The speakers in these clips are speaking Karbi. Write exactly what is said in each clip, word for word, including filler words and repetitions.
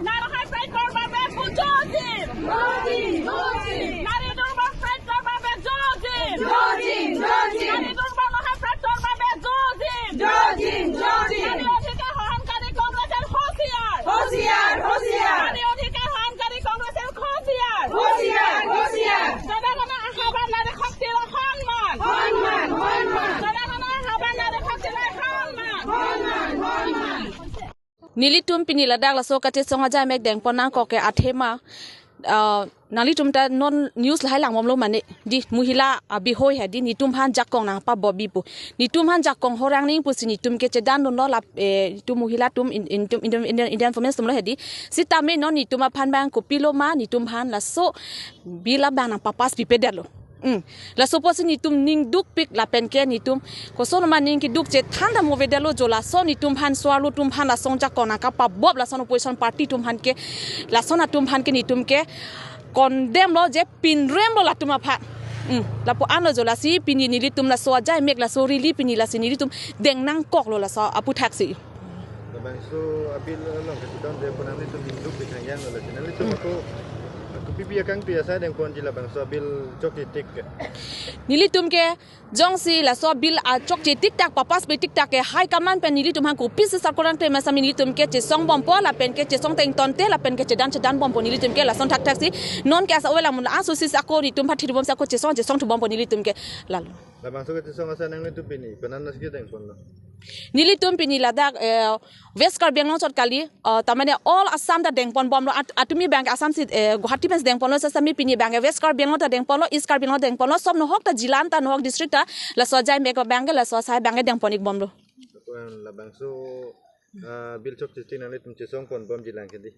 নাৰী হাইফ্ৰাইটৰ বাবে জয় দিম। জয় দিম, জয় দিম। নাৰী দুৰ্বল ফ্ৰাইটৰ বাবে জয় দিম। জয় দিম, জয় দিম। নাৰী দুৰ্বল হাইফ্ৰাইটৰ বাবে জয় দিম। জয় দিম, জয় দিম। নাৰী অধিকাৰ হৰণকাৰী কংগ্ৰেছৰ হুঁচিয়াৰ। হুঁচিয়াৰ, হুঁচিয়াৰ। নাৰী অধিকাৰ হৰণকাৰী কংগ্ৰেছৰ হুঁচিয়াৰ। হুঁচিয়াৰ, হুঁচিয়াৰ। জনগণৰ আশাবাদ নাৰী শক্তিৰ সন্মান। সন্মান, সন্মান। জনগণৰ আশাবাদ নাৰী শক্তিৰ সন্মান। সন্মান, সন্মান। Nelitum pini ladak laso kachesong ajai mek dengpon nangkok ke athema, ah, nanglitum ta non news lahai langbomlo mane, di mohila abihoi hedi netum aphan jakong nangpabobbi pu. Netum aphan jakong horang ning pusi netum ke chedan dunlo lap, eh, netum mohila atum in, in, Indian, Indian, Indian women atumlo hedi. Sitame non netum aphan abang kopilo ma netum aphan laso bill abang nangpapass pipedetlo. Hmm. Laso apotsi netum ning dukpik lapen ke netum koson ma ning keduk chethan dam movedetlo jo laso netum aphan so-arlo atum aphan lason jakong nangkapabob lason opposition party atum aphan ke lason atum aphan ke netum ke condemn lo je pinrem lo latum aphan. Hmm. Lapu-anlo jo lasi pini nelitum laso ajai mek laso rally pini lasi nelitum deng nangkoklo laso aphuthaksi. Labangso abill along kachedondunde pu nanglitum ning dukpik hangyanglo lasi nanglitum ako, ako P P akangpi asai dengponji labangso abill chokche tik ke. Nelitum ke jongsi laso abill achokche tik tak papass pe tik tak ke high command pen nelitum aphan kopisi sarkor nangklem ma sami nelitum ke chesongbompo lapen ke chesong tengtonte lapen ke chedan chedanbompo nelitum ke lason thakthaksi. Non ke asa oe lang mun aso si ako netum aphan thiribomsi ako chesong chesongthubompo nelitum ke lalo. Labangso kachesong asai nanglitum pini penan nasi kedengponlo. Nelitum pini ladak, eh, West Karbi Anglong chot kali, eh, tamane all Assam ta dengponbomlo at-, atumi abang ke Assam si, eh, Guwahati pensi dengponlo sasami pini abang ke West Karbi Anglong ta dengponlo, East Karbi Anglong dengponlo, sob nohok ta jila ta nohok district ta, laso ajai mek abang ke laso asai abang ke dengpon-ikbomlo. Lapen labangso, ah, bill chokche tik nanglitum chesongponbomji lang ke di.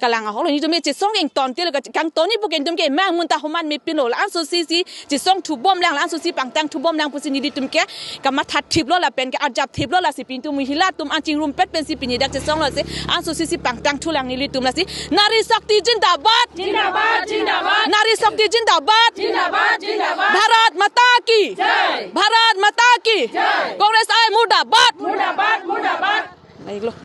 Kalang ahok lo netum ke chesong ingtonte lo ka kangton-ikpo ke netum ke mang mun ta homan mepinlo la-anso si si chesongthubom lang la-anso si pangtangthubom lang pusi nelitum ke kamathathiplo lapen ke arjapthiplo lasi pini netum mohila atum an chingrumpet pensi pini dak chesonglo si anso si si pangtangthu lang nelitum lasi. Nari Shakti Jindabad. Jindabad, jindabad. Nari Shakti Jindabad. Jindabad, jindabad. Bharat Mata Ki. Jai. Bharat Mata Ki. Jai. Congress I Murdabad.